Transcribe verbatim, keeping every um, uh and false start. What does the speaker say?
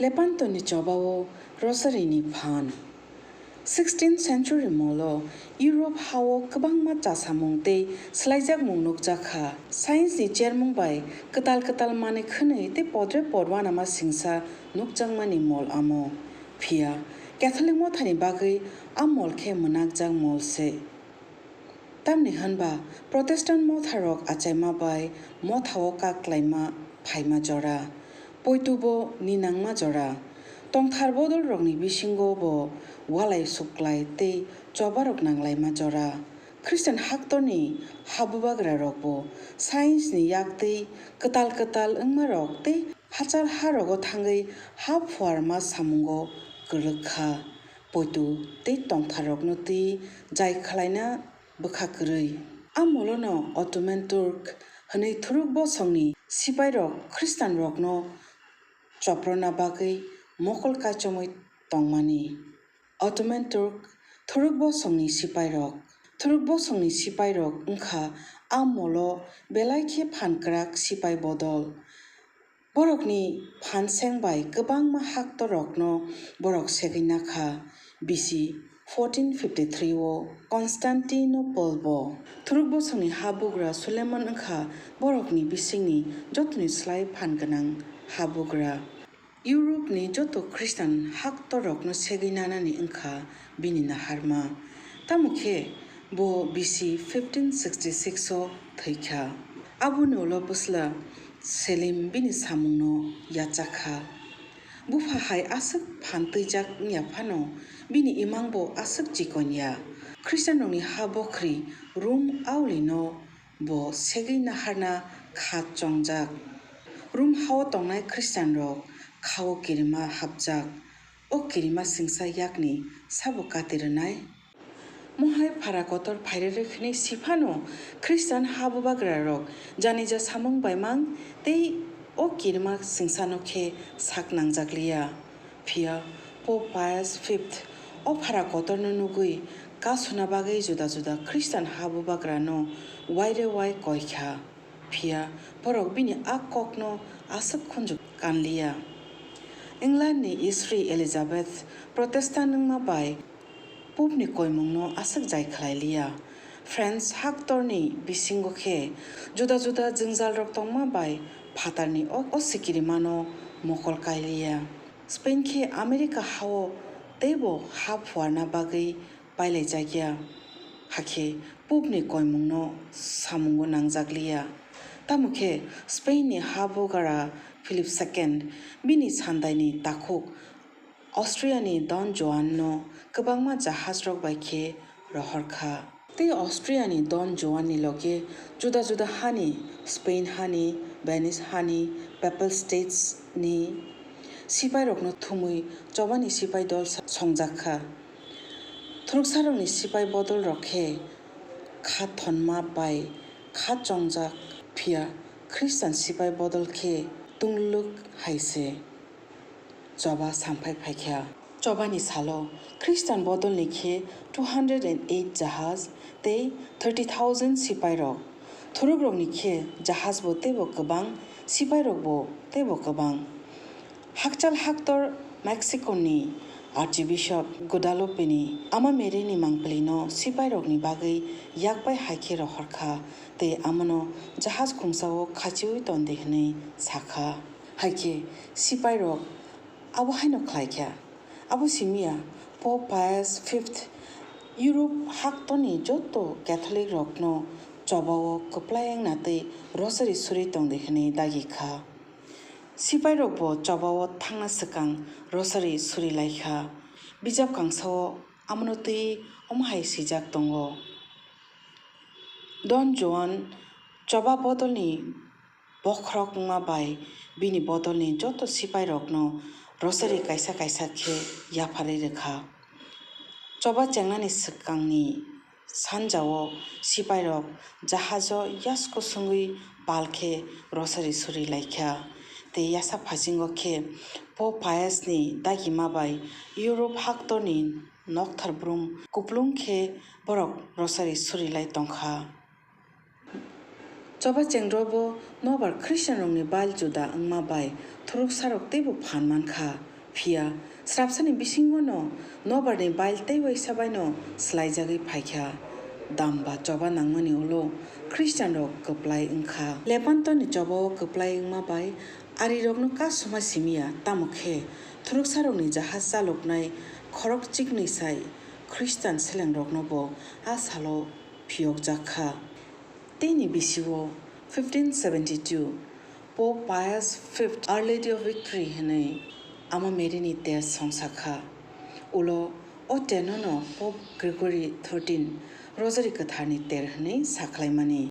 Lepanto ni choba o rosary ni phan. Sixteenth century molo Europe ha o kwbangma chasamung tei swlaijakmung nukjak kha. Science ni chermung bai kwtal kwtal manwi khwnwi tei podre podwanama singsa nukjakmani mol amo. Phiya Catholic mothani bagwi a mol khe mwnakjak mol se. Tamni hwnba Protestant motharok achaima bai mothao kaklaima phaima jora, poitubo ninangma jora, tongthar bodolrokni bisingo bo walai suklai tei chobarok nanglaima jora. Christian haktorni habubagrarokbo science ni yak tei kwtal kwtal wngmarok tei hachal harogo thangwi ha phuarma samungo kwrwk kha. Poitu tei tongtharrokno twi jai khlaina bwkha kwrwi. A molono Ottoman Turk hwnwi thuruk bosongni sipairok Khristanrokno choprona bagwi mokol kaichomwi tongmani. Ottoman Turk thuruk bosongni sipairok. Thuruk bosongni sipairok wngkha a molo belai khe phan kwrak sipai bodol. Borokni phanseng bai kwbangma haktorrokno borok segwi nakha. B C fourteen fifty three o Constantinople bo thuruk bosongni habugra Suleiman wngkha borokni bisingni jotoni slai phan gwnang habugra. Europe ni joto Khristan haktorrokno segwi nanani wngkha bini naharma. Tamo khe bo B C fifteen sixty six o thwi kha. Aboni ulo bwsla Selim bini samungno yachak kha. Bupha hai aswk phan twijak wngya phano bini imang bo aswk chikon ya. Khristanrokni ha bokhri Rum aulino bo segwi naharna kha chongjak. Rum hao tongnai Khristanrok khao kirima hapjak. O kirima singsa yakni sabo kati rwnai? Mohai phara kotor phairwi rwkhwnwi siphano Khristan habubagrarok janija samung bai mang tei o kirima singsano khe sak nangjak liya. Phiya Pope Pius fifth o phara kotorno nugwi kasuna bagwi juda juda Khristan habubagrano waire wai koi kha. Phiya borok bini a kokno aswk khunju kanliya. England ni Isri Elizabeth Protestant wngma bai Pope ni koimungno aswk jai khlai liya. France haktorni bisingo khe juda juda jwngjalrok tongma bai phatarni o, o sikirimano mokol kai liya. Spain khe America hao teibo ha phuarna bagwi pailaijakya, hakhe Pope ni koimungno samungo nangjakliya. Tamo khe Spain ni habugra Philip second bini sandaini takhuk Austria ni Don Juan no kwbangma jahajrok bai khe rohor kha. Tei Austria ni Don Juan ni loge juda juda hani, Spain hani, Venice hani, Papal States ni sipairokno thumwi chobani sipai dol sa-, songjak kha. Thwrwksarokni sipai bodolrok khe kha thonma bai kha chongjak, phiya Khristan sipai bodol khe tunglwk hai se choba samphai phaikha. Chobani salo Khristan bodolni khe two hundred and eight jahaj tei thirty thousand sipairok. Thwrwkrokni khe jahajbo teibo kwbang, sipairokbo teibo kwbang. Hakchal haktor Mexico ni Archbishop Guadalupe ni Ama Mary ni mangpili no sipai rok ni bagwi yak bai hai khe rohor kha tei amo no jahaj khungsa o khachiui ton di hwnwi sa kha. Hai khe sipai rok abo hai no khlai kha. Abo simi ya Pope Pius fifth Europe haktor ni joto Catholic rok no choba o kwplai wngna tei rosary suri tong di hwnwi dagi kha. Sipairokbo chobao thangna swkang rosary suri lai kha. Bijap kangsao amono twi omo hai swijak tongo, Don Juan choba bodolni bokhorok wngma bai bini bodolni joto sipairokno rosary kaisa kaisa khe yapharwi rwkha. Choba chengnani swkangni sanjao sipairok jahajo yasku sungwi pal khe rosari suri lai kha, tei yasa phasingo khe Pope Pius ni dagima bai Europe haktorni nokthar brum kuplung khe borok rosari suri lai tong kha. Choba chengro bo nobar Christian rokni bail juda wngma bai thuruk sarok teibo phan man kha. Phiya srapsani bisingo no nobar ni bail tei uaisa bai no swlaijagwi phaikha. Dam ba choba nangmani ulo Christian rok kwplai wngkha. Lepanto ni choba o kwplai wngma bai ari rok no kasuma simiya, tamo khe thuruksa rok ni jahaj chaloknai khorok chiknwi sai Christian seleng rok no bo a salo phiyokjak kha. Tei ni bisi o fifteen seventy two Pope Pius fifth Our Lady of Victory hwnwi Ama Mary ni ter songsa kha. Ulo o ter no no Pope Gregory thirteen Rosary kwthar ni ter hwnwi sakhlaimani.